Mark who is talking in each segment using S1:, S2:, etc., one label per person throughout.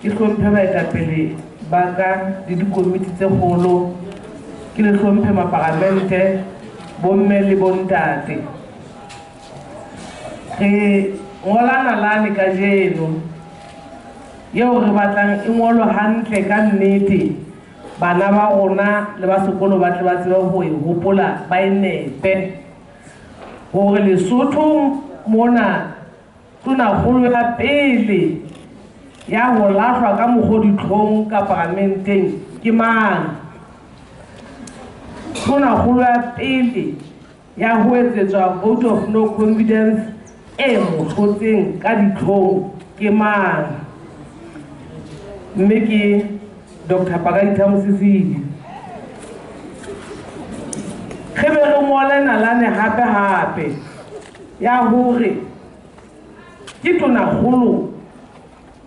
S1: Ke hlomphe baetapele ba ka le dikomiti tse kgolo, ke le hlomphe maparamente, bomme le bontate. Re ngola nalane kajeno eo re batlang e ngolwe hantle ka nnete, bana ba rona le ba sekolo ba tle ba tsebe ho e hopola, ba e nepe. Hore Lesotho mona tonakgolo ya pele ya ho lahlwa ka mokgwa ditlhong ka paramenteng ke mang? Tonakgolo ya pele ya ho etsetswa vote of no confidence e mo hlotseng ka ditlhong ke mang? Mme ke Dr. Pakalitha Mosisili. Re be re ngole nalane hape hape ya hore ke tonakgolo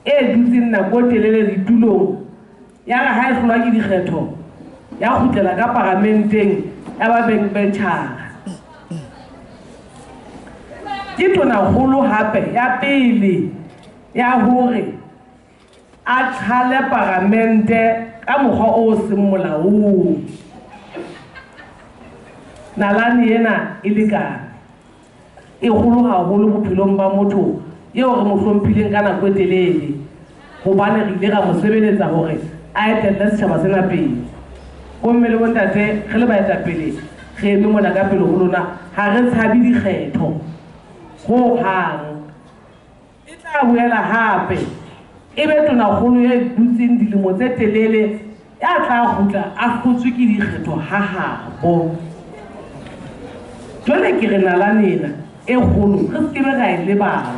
S1: e dutseng nako e telele ditulong, ya re ha e hlolwa ke dikgetho ya kgutlela ka paramenteng ya ba backbenchara. Ke tonakgolo hape ya pele ya hore a qhale paramente ka mokgwa o seng molaong. Nalane ena e lekane, e kgolo haholo bophelong ba motho eo re mo hlomphileng ka nako e telele, hobane re ile ra mo sebeletsa hore a etelle setjhaba sena pele. Bomme le bontate, re le baetapele re eme mona ka pele ho lona, ha re tshabe dikgetho hohang. E tla boela hape e be tonakgolo e dutseng dilemo tse telele ya tla kgutla a hlotswe ke dikgetho ha habo. Jwale ke re nalane ena e kgolo re se ke be ra e lebala,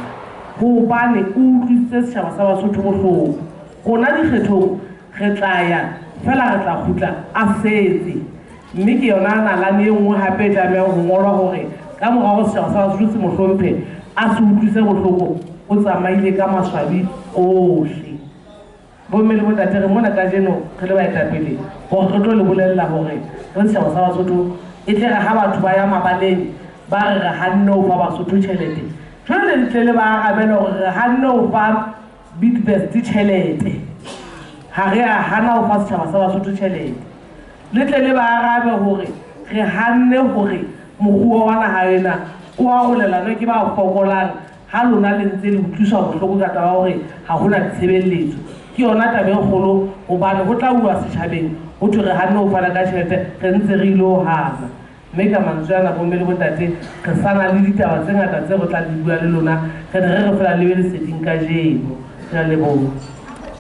S1: hobane o utlwisitse setjhaba sa Basotho bohloko. Rona dikgethong re tla ya fela, re tla kgutla a setse. Mme ke yona nalane e nngwe hape e tlamehang ho ngolwa hore ka mora hore setjhaba sa Basotho se mo hlomphe, a se utlwise bohloko, o tsamaile ka maswabi ohle. Bomme le bontate, re mona kajeno re le baetapele hore re tlo le bolella hore re setjhaba sa Basotho e tle re ha batho ba ya mabaleng ba re re hanne ho fa Basotho tjhelete, jwale le tle le ba arabele hore re hanne ho fa Bidvest tjhelete, ha re a hana ho fa setjhaba sa Basotho tjhelete. Le tle le ba arabe hore re hanne hore moruo wa naha ena o arolelanwe ke ba fokolang, ha lona le ntse le utlwiswa bohloko ka taba ya hore ha hona ditshebeletso. Ke yona taba e kgolo, hobane ho tla uwa setjhabeng ho thwe re hanne ho fana ka tjhelete, re ntse re ilo hana. Mme ka mantswe ana, bomme le bontate, re sa na le ditaba tse ngata tse re tla di bua le lona. Re ne re re fela le be leseding kajeno. Re a leboha.